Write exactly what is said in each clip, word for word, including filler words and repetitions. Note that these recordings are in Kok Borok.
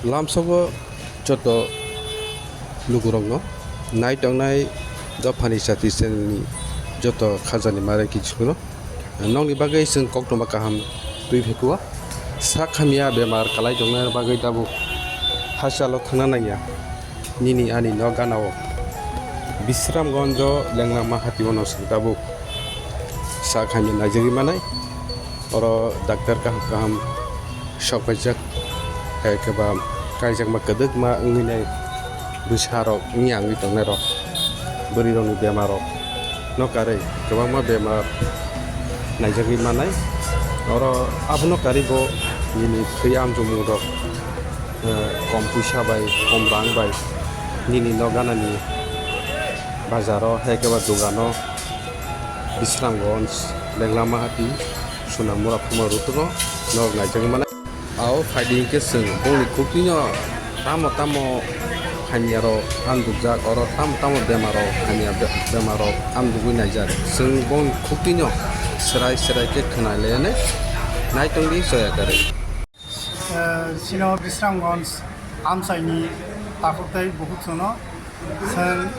Lamsogo joto lukurokno nai tongnai dophani sati channelni joto khajani mare kichukno nokni bagwi chwng koktwma kaham twi phaikua. Sak hamya bemar kalai tongnai bagwi tabuk hachalo thangna nangya. Nini ani nok ganao Bisramgonjo Lenglama hati ono chwng tabuk sak hamya naijagwi manai. Oro doctor kaham kaham sok paijak, hai khe ba kaijakma kwdwkma wngwi nai bwsarok wngya wngwi tongnairok, bwrwirokni bemarrok no karwi kwbangma bemar naijagwi manai. Oro abono karwi bo nini thwi amchukmungrok, eh, kom puisa bai, kom rang bai nini nok ganani bazaro, hai khe ba dogano, Bisramgonj, Lenglama hati, Sonamura Phuma road-o norok naijagwi mano. Ao phaidi hinkhe chwng bongni khuktwino tamo tamo hamyarok amjokjak, oro tamo tamo bemarrok hamya be-, bemarrok amjogwi naijak. Chwng bongni khuktwino swrai swrai khe khwnalainai naitongdi joya kwrwi. Eh, chini o Bisramgonj amchaini takhuk tei bukhuk chwngno chwng,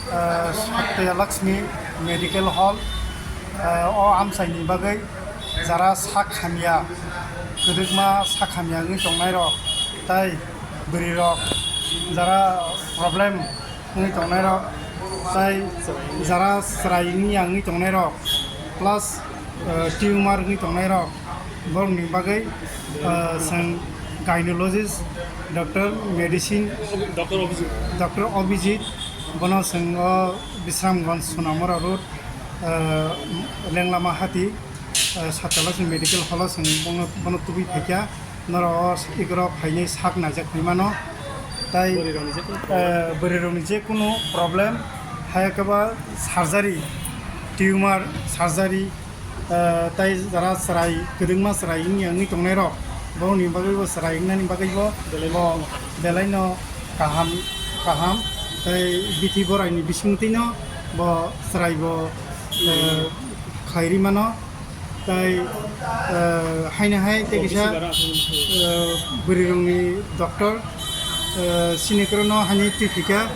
eh, Satya Lakshmi Medical Hall, eh, o amchaini bagwi jara sak hamya, kwdwkma sak hamya wngwi tongnairok tei bwrwirok jara problem wngwi tongnairok tei jara chwrai wngya wngwi tongnairok plus, eh, tumor wngwi tongnairok, borokni bagwi, eh, chwng gynecologist, doctor, medicine, Doctor Abhijit. Doctor Abhijit, bono chwng o Bisramganj Sonamura Road, eh, Lenglama hati, eh, Satya Lakshmi Medical Hall o chwng bono, bono tubui phaikha. Norok o ikorok phainai sak naijak phaimano. Tai, bwrwirokni je kunu problem, eh, bwrwirokni je kunu problem, hai khe ba surgery, tumor surgery, eh, tai jara chwrai, kwdwkma chwrai wngya wngwi tongnairok, borokni bagwi bo chwrai wngnani bagwi bo, belai bo no belaino kaham, kaham, tai bithi boraini bisingtwino bo chwrai bo, eh, khlai ri mano. Tai, eh, haino hai tei kisa, eh, bwrwirokni doctor, eh, sini kwrwngno hani twi phika,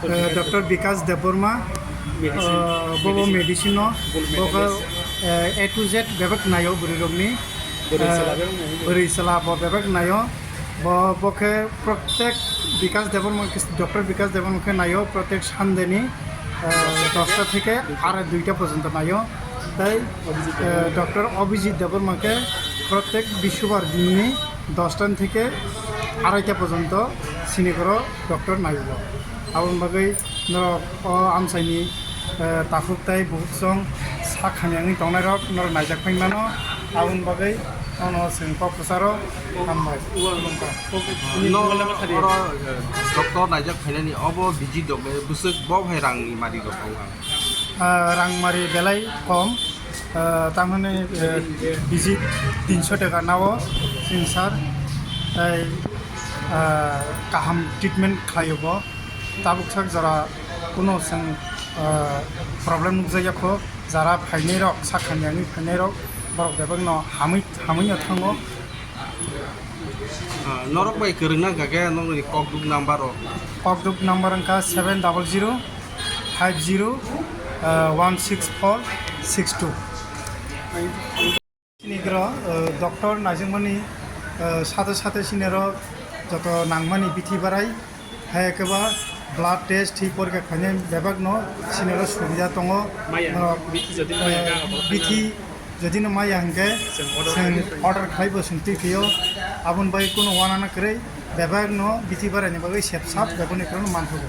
eh, Doctor Bikas Debbarma, eh, bobo medicine no, bokhe, eh, A to Z bebak naio bwrwirokni, bwrwi chwla eh, bebak naio. Bwrwi chwla bo bebak naio. Bo, bo khe protek Bikas Debbarma khe, Doctor Bikas Debbarma khe naio protek Sunday ni, eh, dosta theke arai duita porjonto naio. Tai, eh, Doctor Abhijit Debbarma khe protek Bishubar dinni dosta theke araita porjonto sini koro doctor naio. Aboni bagwi norok o amchaini, eh, takhuk tai bukhuk song sak hamya wngwi tongnairok norok naijak phai mano. Aboni bagwi ano chwng kok kwcharo hambai. No, oro, eh, doctor naijak phainani obo visit rok le bwswk bo hai rangni mari rok tongo. Ah, rang mari belai kom. Ah, tamhani, eh, visit tinsho taka nao chwng sar. Tai, ah, kaham treatment khlaio bo. Tabuk sak jora kuno chwng, ah, problem nukjakya kho, jara phainai rok, sak hamya wngwi phainai rok, borok bebak no hamwi, hamwi no thango. Ah, norok bai kwrwngna hwnkha khe nokni kokduk number rok? Kokduk number wngkha seven double zero five zero, ah, one six four six two. Chini gro, eh, doctor naijakmani, eh, sate sate chini ro joto nangmani bithi barai, hai khe ba blood test, thwi porikha khainai bebak no chini ro subida tongo. Maya, norok, bithi jodi no maya, eh, kha, bithi jodi no maya hwnkhe chwng order chwng khlai order khlai bo chwng twi phio. Aboni bai kuno wanana kwrwi, bebak no bithi barai ni bagwi sep sap bebak ni kwrwng manthogo.